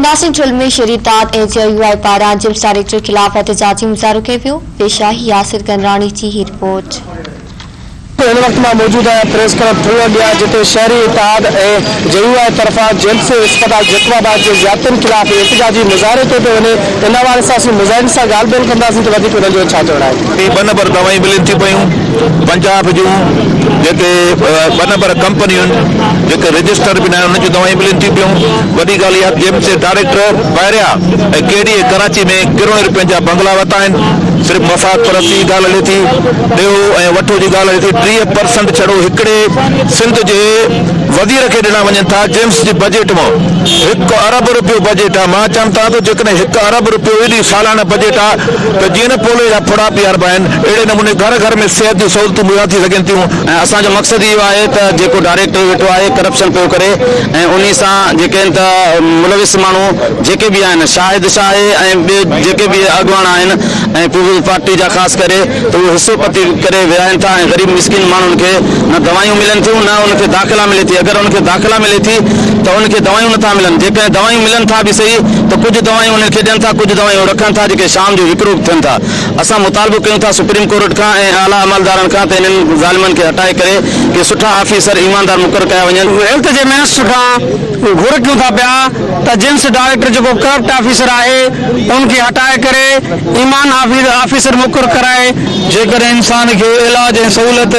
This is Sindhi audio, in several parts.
ناصر ٺل ۾ شھري اتحاد ۽ جي يو آء پاران جمس ڊائريڪٽر خلاف احتجاجي مظاھرو ڪيو ويو، پيش آھي ياسر ڪنراڻي جي ھي رپورٽ. هن وقت مان موجود آهيان پريس ڪلب ٺل اڳيان جتي شهري اتحاد ۽ جي يو آء طرفان جيمس اسپتال جيڪب آباد جي زيادتين خلاف احتجاجي مظاهرو ڪيو پيو وڃي ان حوالي سان اسين مظاهرين سان ڳالهه ٻولهه ڪنداسين ته وڌيڪ انهن جو ڇا چوڻ آهي. ٻه نمبر دوائين ملن ٿيون پيون پنجاب جون جيڪي ٻه نمبر ڪمپنيون جيڪي رجسٽر به ناهن انهن جون دوائين ملن ٿيون پيون وڏي ڳالهه اها جيمس جي ڊائريڪٽر بحريا ۽ ڪي ڊي اي ڪراچي ۾ ڪروڙين روپين جا بنگلا ورتا آهن صرف مفاد پرستي جي ڳالهه هلي ٿي ڏيو ۽ وٺو جي ڳالهه هلي ٿي 30 پرسنٽ ڇڙو هڪڙي سنڌ جي وزير کي ڏنا وڃن ٿا جيمس جي بجيٽ مان هڪ ارب روپيو بجيٽ آهي مان چوان ٿا ته جيڪڏهن هڪ ارب روپيو ايڏي سالانه بجيٽ آهي ته جيئن نه پوليو جا ڦڙا پياربا آهن اهڙي نموني گهر گهر ۾ صحت جون سهولتون مهيا ٿي سگهن ٿيون. ۽ اسان جو مقصد اهو آهي ته جيڪو ڊائريڪٽر ويٺو آهي ڪرپشن پيو ڪري ۽ انهي سان جيڪي آهن ته ملوث ماڻهو جيڪي به آهن شاهد شاهي ۽ ٻي جيڪي به اڳواڻ آهن ۽ پيپلز پارٽي جا خاص ڪري ته اهي حصو پتي ڪري ورهائين ٿا ۽ غريب مسڪين ماڻهن کي نه دوائيون ملن ٿيون نه ان کي داخلا ملي ٿي اگر ان کي داخلا ملي ٿي ته ان کي دوائيون نٿا ملن جيڪڏهن دوائيون ملن ٿا به سهي ته ڪجهه دوائيون انهن کي ڏين ٿا ڪجهه دوائيون رکن ٿا جيڪي شام جو وڪرو ٿين ٿا اسان مطالبو ڪيون ٿا سپريم ڪورٽ کان ۽ اعليٰ عملدارن کان ته انهن ظالمن کي هٽائي ڪري ڪي سٺا آفيسر ايماندار مقرر ڪيا وڃن. هيلٿ جي منسٽر کان گهر ڪيون ٿا پيا ته جنس ڊائريڪٽر جيڪو ڪرپٽ آفيسر آهي ان کي هٽائي ڪري ايمان آفيسر مقرر ڪرائي. جيڪڏهن انسان کي علاج ۽ سهولت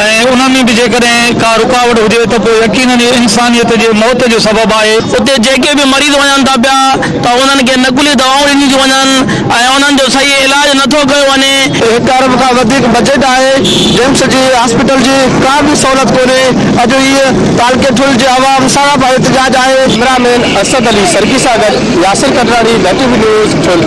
۽ ان ۾ به جيڪڏهن ڪا رڪاوٽ هجي ته پوء يقينن اهو انسانيت جي موت جو سبب آهي. اتي جيڪي به مريض وڃن ٿا پيا ته انهن کي نقلي دوائون ڏنيون ٿيون وڃن ۽ انهن جو صحيح علاج نه ٿو ڪيو وڃي. هڪ ارب کان وڌيڪ بجيٽ آهي جيمس جي هاسپيٽل جي ڪا به سهولت ڪونهي اڄ هي تعلقي ٺل جي عوام سراپا احتجاج آهي. ڪئميرا مين اسد علي سرڪي سان گڏ Yasir Katrani, the T V news, Thul.